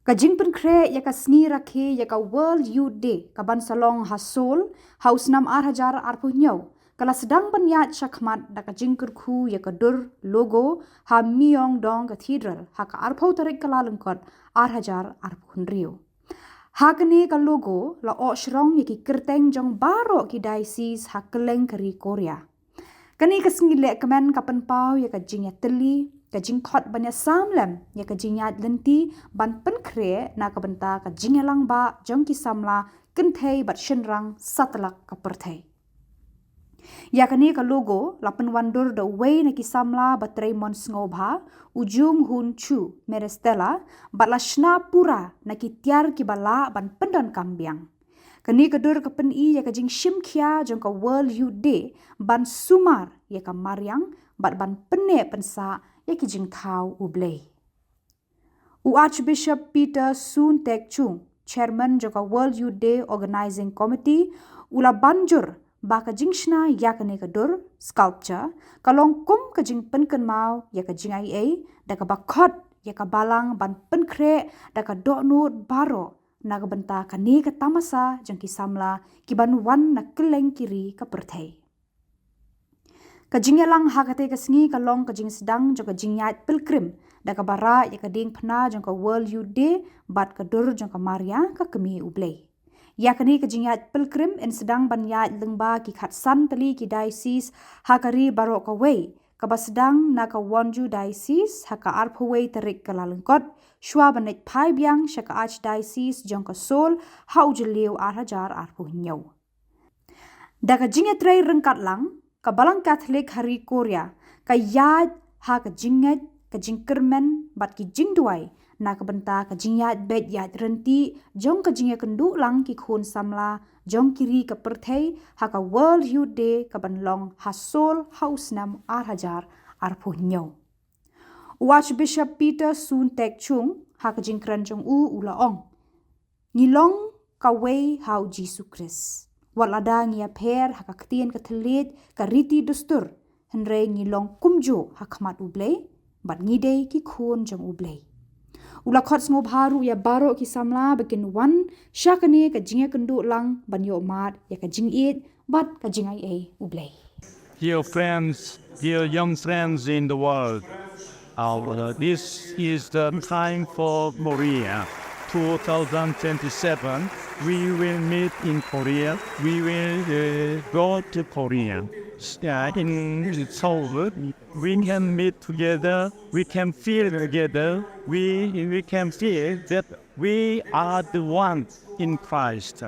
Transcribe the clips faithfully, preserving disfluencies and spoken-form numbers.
Ka jingpynkhreh ïa ka sngi rakhe ïa ka World Youth Day ka ban sa long ha Seoul ha u snem ar hajar arphew hynñiew, ka la sdang ban ïaid shakhmat da ka jingkyrkhu ïa ka dur logo ha Myeongdong Cathedral ha ka arphew tarik Kyllalyngkot ar hajar arphew hynriew. Ha kane ka logo la oh shrong ïa ki kyrteng jong baroh ki diocese ha kylleng ka ri Korea. Kane ka sngi lehkmen ka pynpaw ïa ka jingïatylli, ka jingkhot ban ïasam lem ïa ka jingïaid lynti ban pynkhreh na ka bynta ka jingïalang bah jong ki samla kynthei bad shynrang satlak ka pyrthei. Ïa kane ka logo la pynwandur da uwei na ki samla ba trei mon sngewbha, u Jung Hun Chu Merestella, bad la shna pura na ki tiar kiba lah ban pyndonkam biang. Kane ka dur ka pyni ïa ka jingshim khia jong ka World Youth Day ban sumar ïa ka mariang bad ban pynneh pynsah ïa ki jingthaw U Blei. U Archbishop Peter Soon Taek Chung, Chairman jong ka World Youth Day Organizing Committee, u la ban jur ba ka jingshna ïa kane ka dur, sculpture, ka long kum ka jingpynkynmaw ïa ka jingaiei da kaba khot ïa ka Balang ban pynkhreh da ka dohnud baroh na ka bynta kane ka tamasa jong ki samla ki ban wan na kylleng ki ri ka pyrthei. Ka jingïalang ha kata ka sngi ka long ka jingsdang jong ka jingïaid pilgrim da kaba rah ïa ka diengphna jong ka World Youth Day bad ka dur jong ka Maria ka Kmie U Blei. Ïa kane ka jingïaid pilgrim yn sdang ban ïaid lyngba ki khatsan tylli ki diocese ha ka ri baroh kawei, kaba sdang na ka Wonju Diocese ha ka arphew wei tarik Kyllalyngkot, shuwa ban leit phai biang sha ka Archdiocese jong ka Seoul ha u Jylliew ar hajar arphew hynñiew. Da ka jingïatrei ryngkat lang, ka Balang Katholik ha ri Korea ka ïaid ha ka jingngeit, ka jingkyrmen bad ki jingduwai na ka bynta ka jingïaid beit ïaid rynti jong ka jingïakynduh lang ki khun samla jong ki ri ka pyrthei ha ka World Youth Day ka ban long ha Seoul ha u snem ar hajar arphew hynñiew. U Archbishop Peter Soon Taek Chung ha ka jingkren jong u u la ong, ngi long kawei ha u Jisu Khrist. Wat lada ngi ïapher ha ka ktien ka thylliej, ka riti dustur, hynrei ngi long kumjuh ha khmat U Blei bad ngi dei ki khun jong U Blei. U la khot sngewbha ruh ïa baroh ki samla ba kin wan sha kane ka jingïakynduh lang ban ïohmad ïa ka jingïeit bad ka jingaiei U Blei. Dear friends, dear young friends in the world, uh, this is the time for Korea. two thousand twenty-seven, we will meet in Korea. We will uh, go to Korea. Uh, in Seoul, we can meet together. We can feel together. We we can feel that we are the one in Christ.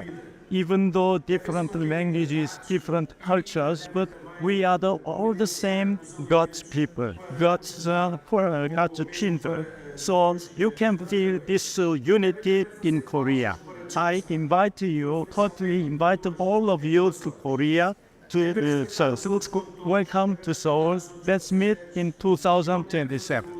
Even though different languages, different cultures, but we are the, all the same God's people, God's, uh, for, uh, God's children. So you can feel this uh, unity in Korea. I invite you, cordially invite all of you to Korea. To, uh, so, welcome to Seoul. Let's meet in two thousand twenty-seven.